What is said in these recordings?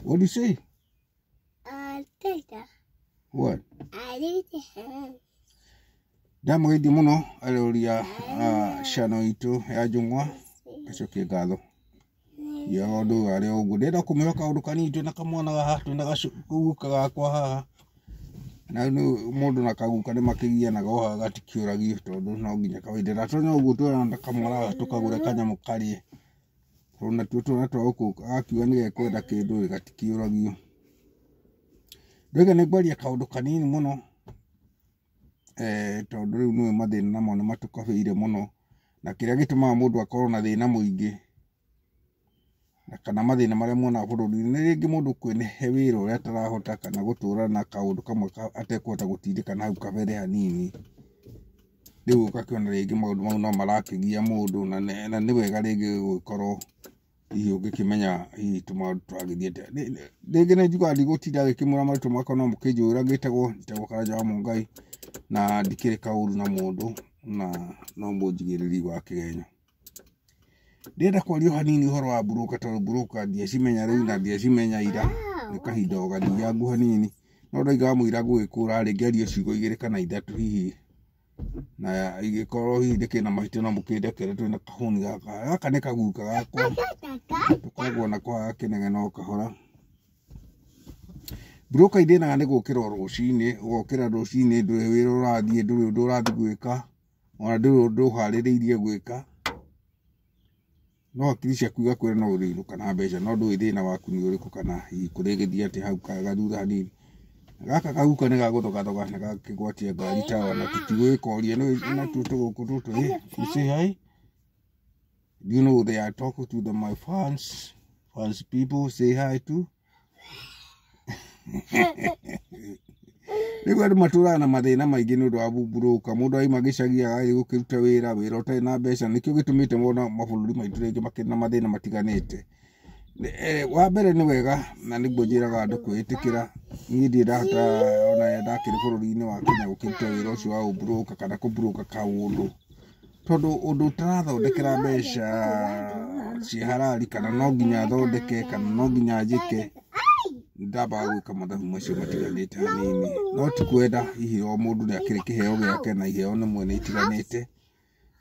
What do you say? Tata. What? I need hand. Ndamũgeithia mũno arĩũria channel itũ ya Njũng'wa, ngacokia ngatho. Ndiaga ũndũ ũyũ arĩ o ũguo. Ndĩrenda kũmwĩra kaũndũ kanini twĩna kamwana haha, twĩna gaguka gakwa haha. Na rĩu mũndũ na kaguka nĩ makĩgianaga o haha gatikĩũragio tondũ no nginya kawaida. Ndatonya ũguo twĩna kamwana haha tũkagũre kanyamũ karĩe. Tondũ natuo twana twa gũkũ gakiuga nĩ gekwenda kĩndũ gatikĩũragio. Ndauga nĩ ngwaria kaũndũ kanini mũno tondũ rĩu nĩũĩ mathĩna namo nĩ matũkabĩire mũno, na kĩrĩa gĩtũmaga mũndũ akorwo na thĩna mũingĩ na kana mathĩna marĩa muonaga bũrũri-inĩ nĩ rĩngĩ mũndũ kwĩhe wĩra ũrĩa atarahota kana gũtũra na kaũndũ kamwe atekũhota gũtindĩka na hau kabere hanini. Rĩu ũgakĩona rĩngĩ maũndũ mau no marakĩgia mũndũ na nĩ wega rĩngĩ gũgĩkorwo hihi ũngĩkĩmenya hihi tũmaũndũ tũragĩthiĩ atĩa. Rĩngĩ nĩ njugaga ndigũtinda ngĩkĩmwĩra marĩtwa makwa no mũkĩnjũĩra ngĩtagwo Karanja wa Mũngai na ndikĩrĩ kaũru na mũndũ na no mũnjigĩrĩri wa kĩgenyo. Ndĩrenda kwaria hanini ũhoro wa broker tondũ broker ndiacimenya rĩu na ndiacimenya ira, nĩ kahinda o gathiangu hanini, no ndauga wamũira ngũgĩkũra rĩ ngĩarie ciugo igĩrĩ kana ithatũ hihi, na ingĩkorwo hihi ndĩkĩrĩ na mahĩtia no mũkĩndekere twĩna kahũni gaka. Gaka nĩ kaguka gakwa tũkoragwo nako haha gakĩnegena o kahora. Broker ithĩnaga nĩ gũkĩra o rũcinĩ, ũgokĩra rũcinĩ ndũrĩ wĩra ũrathiĩ, ndũrĩ ũndũ ũrathiĩ gwĩka, ona ndũrĩ ũndũ ũharĩrĩirie gwĩka, no hakiri ciaku igakwĩra no ũrĩinũka na mbeca, no ndũĩ thĩna waku nĩ ũrĩkũ kana hihi kũrĩgĩthiĩ atĩa hau gathutha hanini. Gaka kaguka nĩ gagũthogathoga na gakĩgwatia ngari tawa na tũtigwĩkoria nĩ natuo tũgũkũ tũtũ. You say hi? Do you know they are talking to my fans? Fans people say hi to? Rĩu andũ matũraga na mathĩna maingĩ nĩ ũndũ wa broker. Mũndũ aima gĩcagi agathiĩ gũkĩruta wĩra, wĩra ũtarĩ na mbeca, nĩkĩo gĩtũmĩte mona mabũrũri maitũ rĩngĩ makĩrĩ na mathĩna matiganĩte. Wa mbere nĩ wega na nĩguo njĩraga andũ kwĩĩtĩkĩra. Niĩ ndirĩ ndahota ona ndakĩrĩ bũrũri-inĩ wa Kenya gũkĩruta wĩra ũcio wa ũbroker kana kũbroker kaũndũ, tondũ ũndũ ũtarathondekera mbeca ciĩ harari kana no nginya thondeke kana no nginya njĩke, ndambaga gwĩka mathabu macio matiganĩte hanini, no ti kwenda hihi o mũndũ nĩ akĩrĩ kĩheo gĩake na iheo nĩ mwene itiganĩte,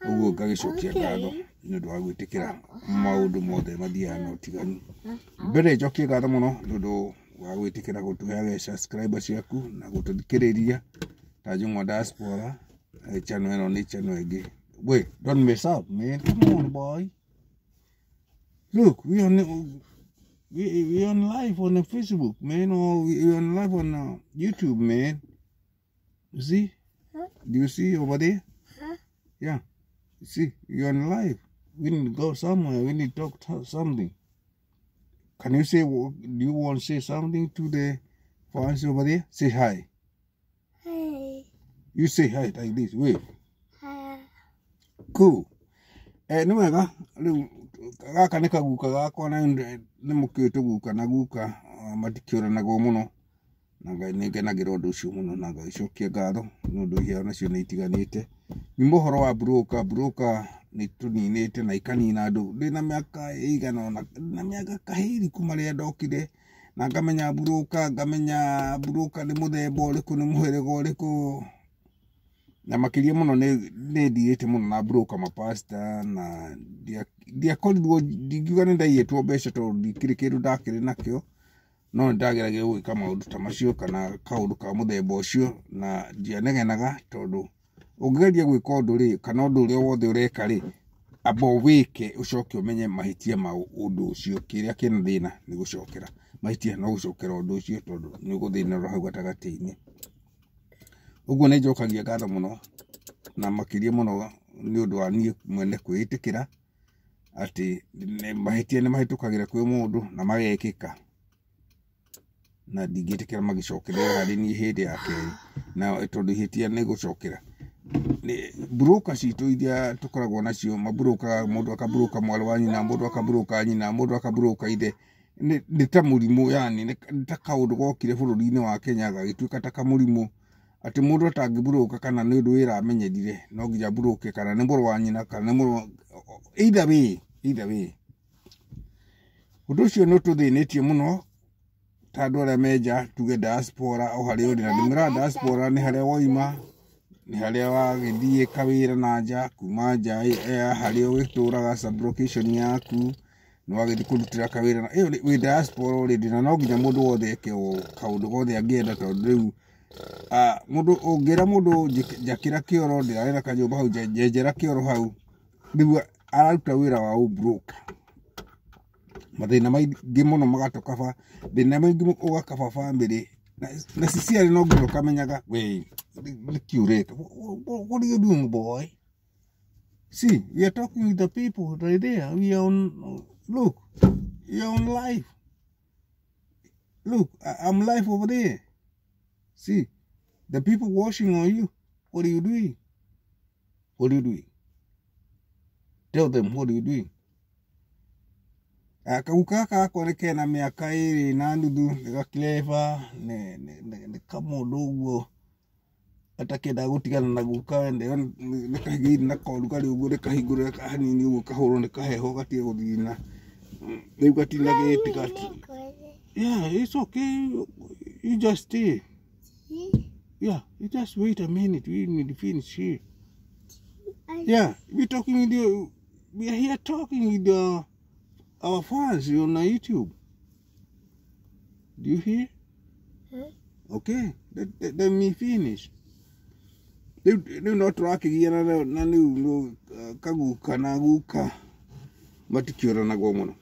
ũguo ngagĩcokia ngatho nĩ ũndũ wa gwĩtĩkĩra maũndũ mothe mathiaga na ũtiganu. Mbere njokie ngatho mũno nĩ ũndũ wa gwĩtĩkĩra gũtũheaga subscriber ciaku na gũtũthikĩrĩria ta Njũng'wa Diaspora. Channel ĩno nĩ channel ĩngĩ. Wait, don't mess up, man. Come on, boy. Look, we on live on the Facebook, man, or we on live on YouTube, man. You see? Huh? Do you see over there? Huh? Yeah. You see, you're on live. We need to go somewhere. We need to talk to something. Can you say? Do you want to say something to the fans over there? Say hi. Hi. You say hi like this. Wave. Hi. Cool. Nĩ wega rĩu gaka nĩ kaguka gakwa na nĩ mũkĩũĩ tũguka na guka matikĩũranagwo mũno, na Ngai nĩ ngenagĩra ũndũ ũcio mũno na ngagĩcokia ngatho nĩ ũndũ iheo nacio nĩ itiganĩte. Nyuma ũhoro wa broker, broker nĩ tũninĩte na ikanina andũ. Ndĩna mĩaka ĩigana ũna, na mĩaka kahĩri kuma rĩrĩa ndokire na ngamenya broker, ngamenya broker nĩ mũthemba ũrĩkũ, nĩ mũhĩrĩga ũrĩkũ, na makĩria mũno nĩ ndirĩte mũno na broker mapasta na ndiakorirwo ndingiuga nĩ ndaiyĩtwo mbeca tondũ ndikĩrĩ kĩndũ ndakĩrĩ nakĩo, no nĩ ndageragia gwĩka maũndũ ta macio kana kaũndũ ka mũthemba ũcio na ndianegenaga tondũ ũngĩgeria gwĩka ũndũ rĩ kana ũndũ ũrĩa wothe ũreka rĩ, amba ũwĩke ũcoke ũmenye mahĩtia ma ũndũ ũcio, kĩrĩa kĩna thĩna nĩ gũcokera mahĩtia no gũcokera ũndũ ũcio tondũ nĩ ũgũthĩnĩra hau gatagatĩ-inĩ. Ũguo nĩ njokagia ngatho mũno na makĩria mũno nĩ ũndũ wa niĩ mwene kwĩĩtĩkĩra atĩ mahĩtia nĩ mahĩtũkagĩra kwĩ mũndũ na magekĩka, na ndingĩtĩkĩra magĩcokerera harĩ niĩ hĩndĩ ya kerĩ, na tondũ ihĩtia nĩ gũcokera. Broker citũ iria tũkoragwo nacio, maburokaga mũndũ akaburoka mwarĩ wa nyina, mũndũ akaburoka nyina, mũndũ akaburoka ithe, nĩ ta mũrimũ, yani nĩ ta kaũndũ gokire bũrũri-inĩ wa Kenya gagĩtuĩka ta kamũrimũ atĩ mũndũ atangĩburoka kana nĩ ũndũ wĩra amenyerire no nginya buroke kana nĩ mũrũ wa nyina kana nĩ mũrũ, either way, either way. Ũndũ ũcio nĩ ũtũthĩnĩtie mũno Ta andũ arĩa menja tuge diaspora o harĩa ũrĩ na ndĩmwĩraga diaspora nĩ harĩa woima, nĩ harĩa wagĩthiĩ kawĩra na nja, kuma nja ya harĩa ũgĩtũraga sublocation yaku, nĩ wagĩthiĩ kũrutĩra kawĩra na ĩyo wĩ diaspora already, na no nginya mũndũ wothe eke o kaũndũ gothe angĩenda tondũ rĩu mũndũ ũngĩra mũndũ njakĩra kĩoro ndĩrarĩ na kanyũmba hau njenjera kĩoro hau, rĩu araruta wĩra wa ũbroker. Mathĩna maingĩ mũno magatũkaba, thĩna maingĩ ũgakaba bamĩrĩ na ciciarĩ no nginya ũkamenyaga we nĩkĩ ũreka. What are you doing, boy? See, we are talking with the people right there. We are on, look, we are on live. Look, I'm live over there. See, the people watching on you. What are you doing? What are you doing? Tell them what are you doing. Kaguka gaka gakwa nĩ kena mĩaka ĩrĩ na nuthu, nĩ gakireba, nĩ kamũndũ ũguo gatakĩendaga gũtigana na guka, nĩ kahingĩire na korugarĩ ũguo, nĩ kahingũrĩra hanini ũguo kahũrwo nĩ kaheho gatige gũthina. Rĩu gatirĩ na gĩtĩ gati. Yeah, it's okay. You just stay. Yeah, you just wait a minute. We need to finish here. Yeah, we talking with you. We are here talking with our fans on YouTube. Do you hear? Huh? Okay, let me finish. Rĩu no tũrakĩgiana na rĩu kaguka na guka matikĩũranagwo mũno.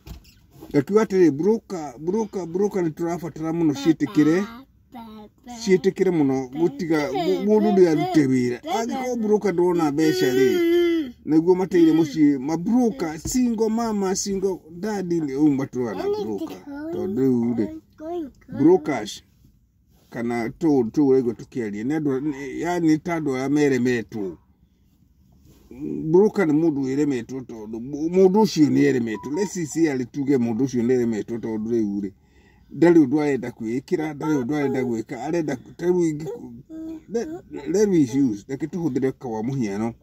Ngakiuga atĩrĩ, broker broker broker nĩ tũrabatara mũno ciĩtĩkĩre ciĩtĩkĩre mũno gũtiga mũndũ nĩ arute wĩra. Angĩkorwo broker ndona mbeca rĩ, nĩguo mateire mũciĩ mabroker single mama single daddy nĩ ũũ matũraga na broker tondũ rĩu rĩ brokers kana tũũ tũũ ũraigua tũkĩaria nĩ andũ yani ta andũ arĩa meremetwo. Broker nĩ mũndũ wĩremetwo tondũ mũndũ ũcio nĩ eremetwo. Let's sincerely tuge mũndũ ũcio nĩ eremetwo tondũ rĩu rĩ ndarĩ ũndũ arenda kwĩĩkĩra, ndarĩ ũndũ arenda gwĩka, arenda tarĩu let me use, reke tũhũthĩre kwa mũhiano,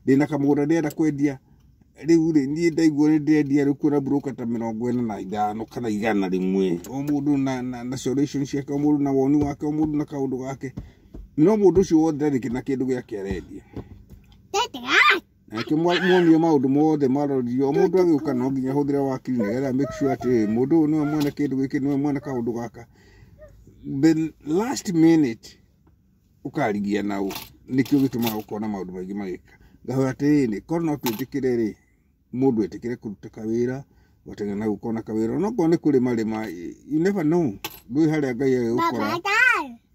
ndĩna kamũgũnda ndĩrenda kwendia, rĩu rĩ niĩ ndaigua nĩ ndĩrendia rĩu kwĩna broker ta 45 kana 100, o mũndũ na solution ciake, o mũndũ na woni wake, o mũndũ na kaũndũ gake, no mũndũ ũcio wothe ndarĩ na kĩndũ gĩake arendia. Nake muonie maũndũ mothe maroririo, o mũndũ agĩũka no nginya ahũthĩre wakiri nĩgetha make sure atĩ mũndũ ũyũ nĩwe mwene kĩndũ gĩkĩ, nĩwe mwene kaũndũ gaka. The last minute ũkarigia nao, nĩkĩo gĩtũmaga ũkona maũndũ maingĩ magĩka. Ngahoya atĩrĩrĩ, korwo no twĩtĩkĩre rĩ, mũndũ etĩkĩre kũruta kawĩra, ũgateng'era na gũkona kawĩra, onokorwo nĩ kũrĩma rĩma, you never know, ndũĩ harĩa Ngai agĩgũkora,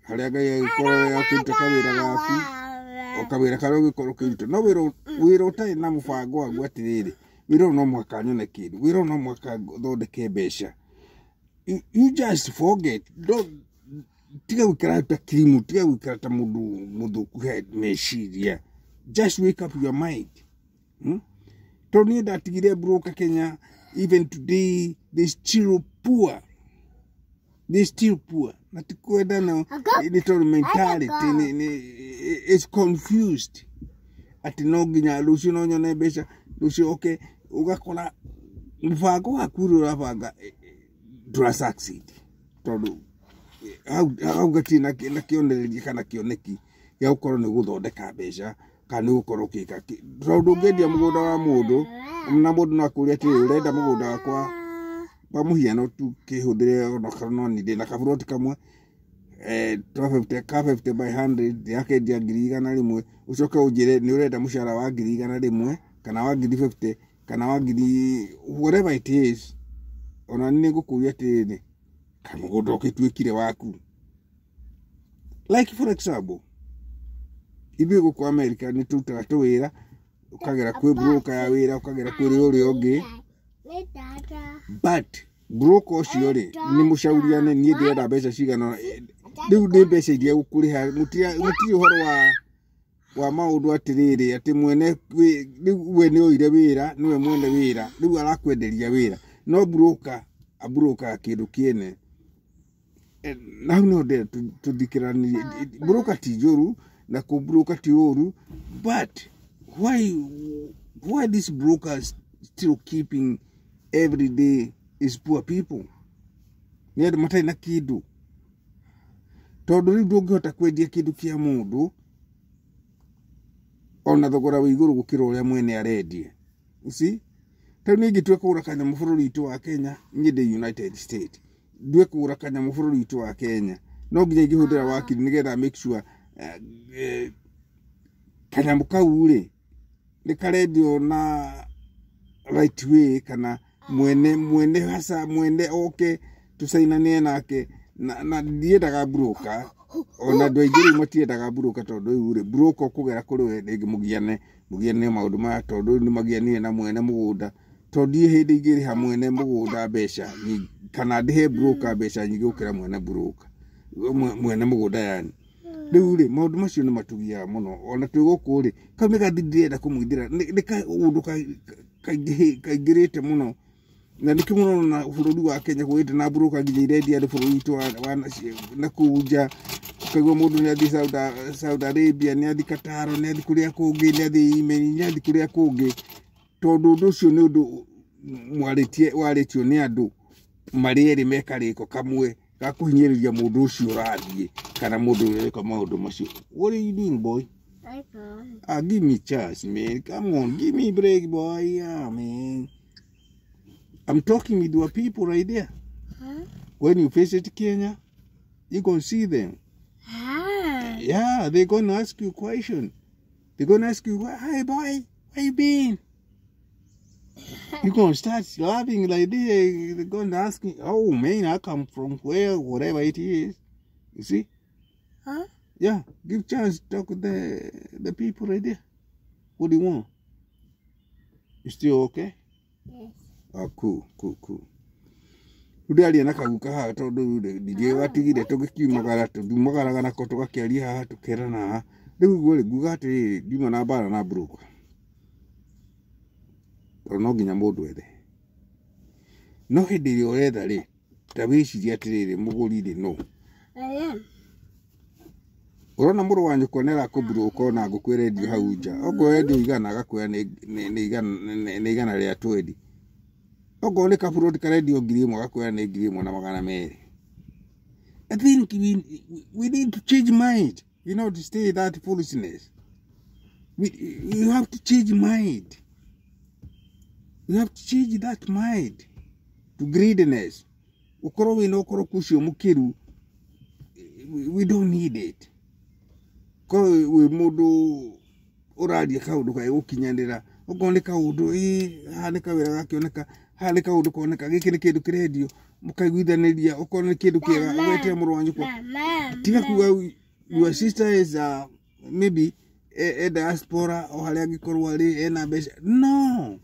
harĩa Ngai agĩgũkora akĩruta kawĩra gaku, o kawĩra karĩa ũngĩkorwo ũkĩruta, no wĩra ũtarĩ na mũbango waguo atĩrĩrĩ, wĩra ũyũ no mũhaka nyone kĩndũ, wĩra ũyũ no mũhaka thondeke mbeca. You just forget, don't, tiga gũikara ta kirimu, tiga gũikara ta mũndũ mũthũku he meciria. Just wake up your mind. Tondũ niĩ ndatigire broker Kenya, even today they still poor. They still poor. Na ti kwenda no, nĩ tondũ mentality nĩ is confused. Atĩ no nginya rũciũ no nyone mbeca, rũciũ okay, ũgakora mũbango waku ũrĩa ũrabanga ndũra succeed. Tondũ hau gatirĩ na kĩonereria kana kĩoneki gĩa gũkorwo nĩ gũthondeka mbeca kana nĩ gũkorwo ũgĩka kĩ. Tondũ ũngĩendia mũgũnda wa mũndũ na mũndũ no akũrie atĩrĩrĩ, ũrenda mũgũnda wakwa kwa mũhiano tu kĩhũthĩre onokorwo no niĩ ndĩna kaburoti kamwe ka 50 by 100 ndĩrakendia 100,000, ũcoke ũnjĩre nĩ ũrenda mũcara wa 100,000 kana wa 50,000 kana wa ngiri whatever it is, ona nĩ ngũkũria atĩrĩrĩ, kamũgũnda ũgĩtuĩkire waku. Like for example, ithuĩ gũkũ America nĩ tũrutaga tũwĩra, ũkagera kwĩ broker ya wĩra, ũkagera kwĩ ũrĩa ũngĩ, but broker ũcio rĩ nĩ mũcauriane, niĩ ndĩrenda mbeca cigana, rĩu nĩ mbeca iria gũkũrĩha, mũtirĩ ũhoro wa maũndũ atĩrĩrĩ, atĩ mwene rĩu we nĩ oire wĩra, nĩwe mwene wĩra, rĩu arakwenderia wĩra, no broker aburokaga kĩndũ kĩene. Na hau nĩho ndĩrenda tũthikĩranie. Broker ti njũru na kũbroker ti ũru, but why these brokers still keeping every day is poor people? Nĩ andũ matarĩ na kĩndũ. Tondũ rĩu ndũngĩhota kwendia kĩndũ kĩa mũndũ ona thogora wĩ igũrũ gũkĩra ũrĩa mwene arendia. You see? Rĩu niĩ ingĩtua kũgũra kanyamũ bũrũri witũ wa Kenya, niĩ ndĩ United States. Ndue kũgũra kanyamũ bũrũri witũ wa Kenya, no nginya ingĩhũthĩra wakiri nĩgetha make sure kanyamũ kau rĩ nĩ karendio na right way, kana mwene mwene hasa mwene oke tũcainanie nake na ndiendaga broker. Ona andũ aingĩ rĩu matiendaga broker, tondũ rĩu rĩ broker ũkũgera kũrĩ we rĩngĩ mũgiane mũgiane maũndũ maya, tondũ rĩu nĩ magianire na mwene mũgũnda. Tondũ ndiĩ hĩndĩ ingĩrĩha mwene mũgũnda mbeca kana ndĩhe broker mbeca nyingĩ gũkĩra mwene broker mwene mũgũnda yani. Rĩu rĩ maũndũ macio nĩ matugiaga mũno ona twĩ gũkũ rĩ, kau nĩ gathi ndĩrenda kũmũithĩra nĩ kaũndũ kaingĩrĩte mũno, na nĩkĩo mũrona bũrũri wa Kenya kũgĩte na broker nginya irendia andũ bũrũri witũ wa na kũu nja. Ũkaigua mũndũ nĩ athiĩ Saudi Arabia, nĩ athiĩ Qatar, nĩ athiĩ kũrĩa kũngĩ, nĩ athiĩ Yemen, nĩ athiĩ kũrĩa kũngĩ, tondũ ũndũ ũcio nĩ ũndũ mwarĩtie warĩtio nĩ andũ marĩ erĩ me karĩko kamwe ga kũhinyĩrĩria mũndũ ũcio ũrathiĩ kana mũndũ ũrĩa ũreka maũndũ macio. What are you doing, boy? iPhone. Ah, give me chance, man. Come on, give me break, boy. Yeah, man. I'm talking with your people right there. Huh? When you visit Kenya, you gonna see them. Ah. Yeah, they're gonna ask you question. They're gonna ask you, "Hey, boy, where you been?" You're gonna start laughing like this. They're gonna ask you, "Oh man, I come from where, whatever it is." You see? Huh? Yeah, give chance to talk with the people right there. What do you want? You still okay? Yes. Oh, cool, cool, cool. Rĩu ndĩraria na kaguka haha tondũ rĩu ndingĩgatigire tũgĩkiumagara tũngiumagaraga nako tũgakĩaria haha tũkerana haha. Rĩu ũguo rĩ nguga atĩrĩrĩ, ndiuma na mbara na broker tondũ no nginya mũndũ ethe, no hĩndĩ ĩrĩa ũretha rĩ, ta wĩcirie atĩrĩrĩ, mũgũri rĩ no I am. Ũrona mũrũ wa nyũkwa nĩ arakũmburũka ona ngũkũ ĩrendio hau nja, okorwo endio igana agakwĩra nĩ igana rĩa twendi, okorwo nĩ kaburoti karendio 1000 agakwĩra nĩ 1200. I think we need to change mind, you know, to stay that foolishness. You have to change mind. You have to change that mind to greediness. Ũkorwo wĩna ũkoroku ũcio mũkĩru, we don't need it. Korwo wĩ mũndũ ũraria kaũndũ gagũkinyanĩra, okorwo nĩ kaũndũ ĩ haha nĩ kawĩra gakĩoneka, haha nĩ kaũndũ koneka, gĩkĩ nĩ kĩndũ kĩrendio, mũkaiguithanĩria, okorwo nĩ kĩndũ kĩega ũgetĩra mũrũ wa nyũkwa. Mama. Tiga kuga your sister is maybe e diaspora o harĩa angĩkorwo arĩ ena mbeca. No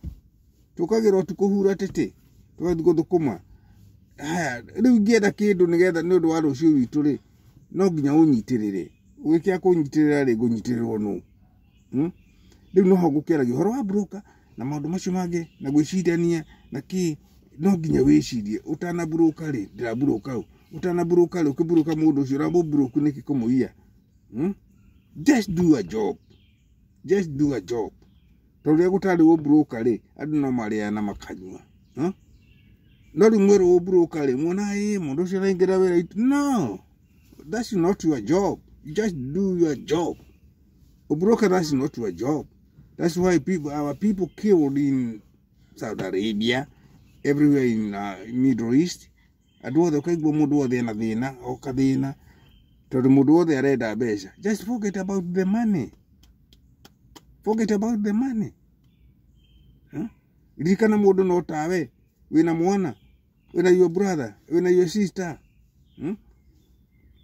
tũkagĩra ũtukũ hura tĩtĩ tũgathiĩ gũthũkũma. Haya rĩu ingĩenda kĩndũ nĩgetha nĩ ũndũ wa rũciũ rwitũ rĩ, no nginya ũnyitĩrĩre. Ũgĩkĩaga kũnyitĩrĩra rĩ, ngũnyitĩrĩrwo nũ? Rĩu noho ngũkĩaragia ũhoro wa broker na maũndũ macio mangĩ na gwĩcirania na kĩ, no nginya wĩcirie ũtanaburoka rĩ, ndĩraburoka ũ, ũtanaburoka rĩ, ũkĩburoka mũndũ ũcio ũramũburoku nĩkĩ kũmũiya? Just do a job. Just do a job. Tondũ rĩrĩa gũtarĩ ũburoka rĩ, andũ no marĩaga na makanyua. No rĩu mwerwo ũburoka rĩ, muona ĩ mũndũ ũcio araingĩra wĩra witũ. No, that's not your job. You just do your job. Ũburoka, that's not your job. That's why people, our people killed in Saudi Arabia, everywhere in Middle East. Andũ othe ũkaigua mũndũ wothe ena thĩna, o kathĩna, tondũ mũndũ wothe arenda mbeca. Just forget about the money. Forget about the money. Huh? Ririkana mũndũ no tawe, wĩna mwana, wĩna your brother, wĩna your sister.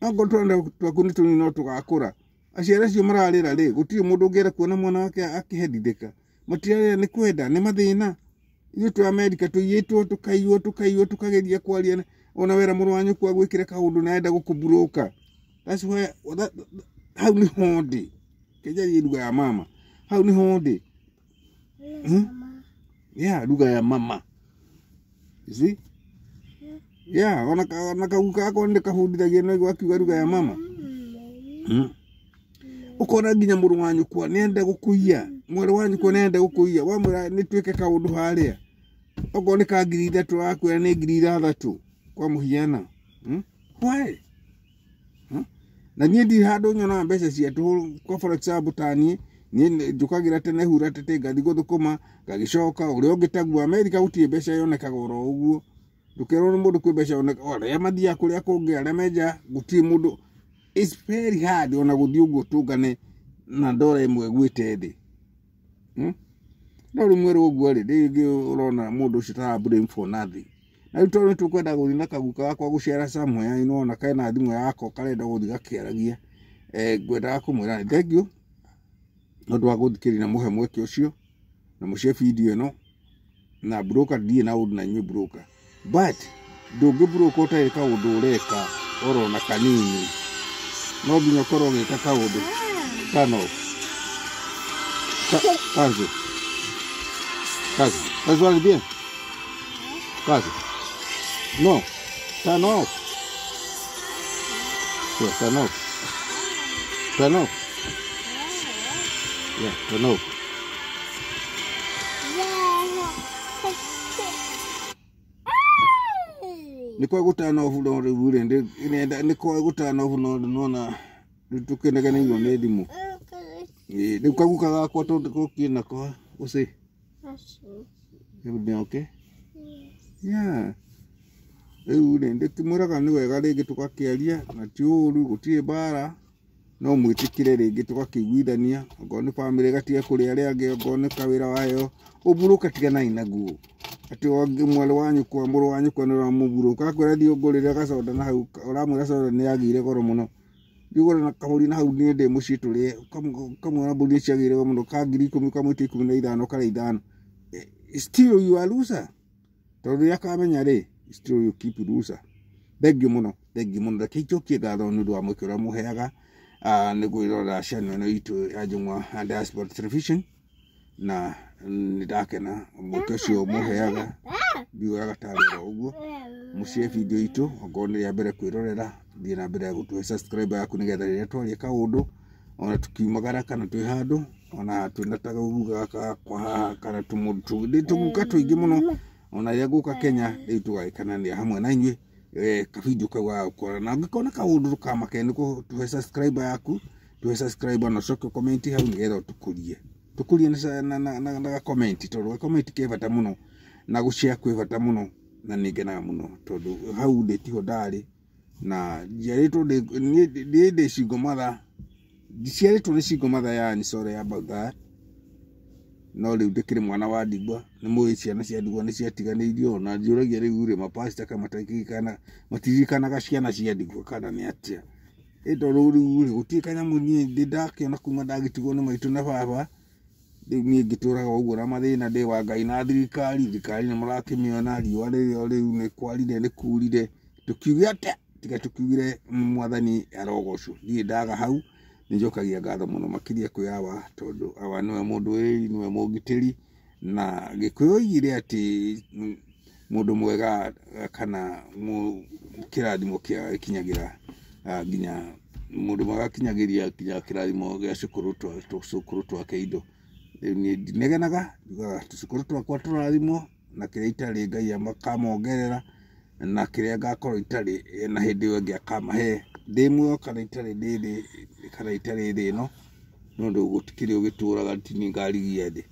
Okorwo twana twaku nĩ tũnini no tũgakũra. Aciari acio mararĩra rĩ, gũtirĩ mũndũ ũngĩenda kuona mwana wake akĩherithĩka. Matirarĩra nĩ kwenda, nĩ mathĩna. Ithuĩ twĩ Amerika tũiyĩtwo, tũkaiywo, tũkaiywo, tũkageria kwaria ona wera mũrũ wa nyũkwa agwĩkĩre kaũndũ na enda gũkũmburũka. That's why hau nĩho ndĩ. Kĩnjarie lugha ya mama. Hau nĩho ndĩ. Mama. Yeah, lugha ya mama. You see? Yeah, ona kaguka gakwa nĩ kabundithagia no akiuga lugha ya mama. Ũkona nginya mũrũ wa nyũkwa nĩ enda gũkũiya, mwarĩ wa nyũkwa nĩ enda gũkũiya, wamwĩra nĩ twĩke kaũndũ harĩa, okorwo nĩ ka 3000 akwĩra nĩ 6000 kwa mũhiano. Why? Na niĩ ndirĩ handũ nyonaga mbeca cia tũhũ. Kwa for example, ta niĩ njũkagĩra tene hura tete ngathiĩ gũthũkũma ngagĩcoka. Ũrĩa ũngĩ taguo Amerika gũtirĩ mbeca yonekaga oro ũguo. Ndũkerwo nĩ mũndũ kwĩ mbeca yonekaga. Arĩa mathiaga kũrĩa kũngĩ, arĩa menja, gũtirĩ mũndũ. It's very hard ona gũthiĩ ũguo tũngane na ndora ĩmwe ĩgwĩte thĩ. No rĩu mwerũ ũguo rĩ, rĩngĩ ũrona mũndũ ũcio tara blame for nothing. Na rĩu tondũ nĩtũkwenda gũthiĩ na kaguka gakwa gũcera somewhere, nĩwona kena thimũ yako karenda gũthiĩ gakĩaragia. Ngwendaga kũmwĩra nĩ thank you nĩ ũndũ wa gũthikĩrĩria na mũhe mweke ũcio na mũshare video ĩno. Na broker ndirĩ na ũndũ na inyuĩ broker, but ndũngĩ broker ũtarĩ kaũndũ ũreka oro na kanini. No nginya ũkorwo ũgĩka kaũndũ. Turn off. Kazi. Kazi. Kazi wali bien? Kazi. No. Turn off. Yeah, turn off. Turn off. Yeah, turn off. Nĩ kwa gũturn off no rĩu rĩ, nĩ kwa gũturn off no nona rĩu tũkĩnegeneirwo nĩ thimũ. Rĩu kaguka gakwa tũgũkiĩ nako ũcĩ. Everything okay? Yeah. Rĩu rĩ, ndĩkĩmwĩraga nĩ wega rĩngĩ tũgakĩaria na ti ũru, gũtirĩ mbara, no mwĩtĩkĩre rĩngĩ tũgakĩiguithania. Okorwo nĩ bamĩrĩ ĩgatiga kũrĩa arĩa angĩ, okorwo nĩ kawĩra waheo, ũmburũka tiganai naguo. Atĩ mwarĩ wa nyũkwa, mũrũ wa nyũkwa nĩ ũramũmburũka, akwĩra thiĩ ũngũrĩre gacoda na hau, ũramwĩra coda nĩ yagĩire goro mũno. Thiĩ ũgũre na kabũri na hau niĩ ndĩ mũciĩ tũrĩe, ũkamwĩra mbũri nĩ ciagĩire goro mũno, ka ngiri ikũmi ũkamwĩtia 15 karĩa 5. Still you are loser. Tondũ rĩrĩa akamenya rĩ, still you keep loser. Thank you mũno, thank you mũno. Reke njokie ngatho nĩ ũndũ wa mweke ũrĩa mũheaga nĩ kwĩrorera channel ĩno itũ ya Njũng'wa Diaspora Television. Na nĩ ndakena mweke ũcio mũheaga, ndiugaga tarĩ oro ũguo. Mũshare video itũ okorwo nĩ rĩa mbere kwĩrorera, thiĩ na mbere gũtũhe subscribe yaku nĩgetha rĩrĩa twaria kaũndũ ona tukiumagara kana twĩ handũ ona twĩna ta kaguka gaka gakwa haha kana tũguka tũingĩ mũno, ona rĩrĩa ngũka Kenya rĩu tũgagĩkenanĩra hamwe na inyuĩ. Kabidio kau gagũkora na ũngĩkona kaũndũ ndũkamake nĩ gũtũhe subscribe yaku, tũhe subscribe na ũcoke comment hau nĩgetha ũtũkũrie, tũkũrie na ga comment, tondũ ga comment ke bata mũno na gũshare kwĩ bata mũno, na nĩ ngenaga mũno tondũ hau ndĩ tiho ndarĩ na njiarĩtwo ndĩ single mother, ndiciarĩtwo nĩ single mother yani, sorry about that. No rĩu ndĩkĩrĩ mwana wa ndigwa, nĩ mũĩ ciana cia ndigwa nĩ ciatiganĩirio, na njũragia rĩu rĩ mapasta kana matiririkanaga ciana cia ndigwa kana nĩ atĩa. Tondũ rĩu rĩ gũtirĩ kanyamũ niĩ ndĩ ndakĩona kuma ndagĩtigwo nĩ maitũ na baba, rĩu niĩ ngĩtũraga ũguo na mathĩna, ndĩ wa Ngai na thirikari, thirikari nĩ mũrakĩmĩona, riũa rĩrĩa rĩu nĩ kwarire nĩ kurire, tũkiuge atĩa tiga tũkiugire mwathani arogocwo. Ndirĩ ndaga hau, nĩ njokagia ngatho mũno makĩria kwĩ awa, tondũ awa nĩwe mũndũ wĩrĩ, nĩwe mũgitĩri, na Gĩkũyũ oigire atĩ mũndũ mwega kana kĩrathimo kĩa gĩkinyagĩra nginya mũndũ mwega akinyagĩria nginya kĩrathimo gĩa cukuru twake indo. Rĩu niĩ ndinegenaga, njugaga tũcukuru twakwa tũrathimwo na kĩrĩa itarĩ Ngai akamongerera, na kĩrĩa ngakorwo itarĩ na hĩndĩ ĩyo ĩngĩ akamahe ndĩ muoyo kana itarĩ ndĩ thĩ kana itarĩ thĩ ĩno, nĩ ũndũ gũtikĩrĩ ũgĩtũraga tini ngarigia thĩ,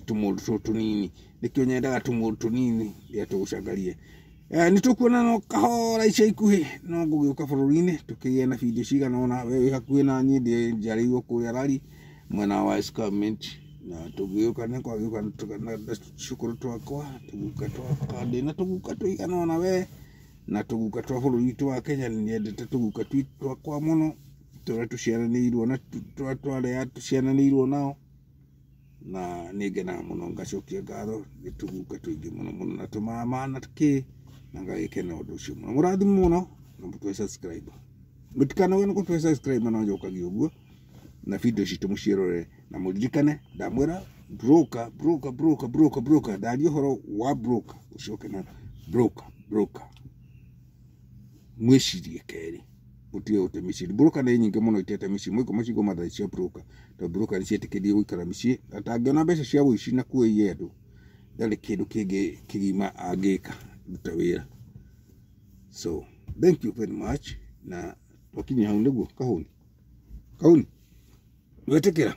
tũmũndũ tũtũ tũnini, nĩkĩo nyendaga tũmũndũ tũnini rĩrĩa tũgũcangaria. Nĩ tũkuona no kahora ica ikuhĩ no ngũgĩũka bũrũri-inĩ tũkĩgĩe na video cigana ũna. We wĩ hakuhĩ na niĩ njiarĩirwo kũrĩa Rari mwena wa Escarpment, na tũgĩũka nĩ kwagĩũka na cukuru twakwa tũguka twakwa ndĩna tũguka tũigana ũna we na tũguka twa bũrũri witũ wa Kenya. Nĩ nyendete tũguka twakwa mũno tũrĩa tũciaranĩirwo na twarĩa tũciaranĩirwo nao, na nĩ ngenaga mũno ngacokia ngatho nĩ tũguka tũingĩ mũno mũno na tũmama na kĩ, na ngagĩkena ũndũ ũcio mũno. Mũrathimwo mũno na mũtũhe subscribe, mũtikanoge nĩ gũtũhe subscribe, no njokagia ũguo na video citũ mũciĩrorere na mũririkane ndamwĩra broker broker broker broker broker, ndaria ũhoro wa broker ũcoke na broker broker, mwĩcirie kerĩ mũtige gũte mĩciĩ. Broker nĩ nyingĩ mũno itete mĩciĩ, mwĩko macingo mathaa cia broker, tondũ broker nĩ ciĩtĩkĩrie gũikara mĩciĩ, atangĩona mbeca cia wũici na kuoia andũ ndarĩ kĩndũ kĩngĩ kĩgima angĩka ruta wĩra. So thank you very much, na twakinyia hau nĩguo kahũni. Kauni. Wetĩkĩra.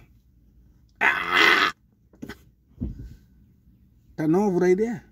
Turn off right there.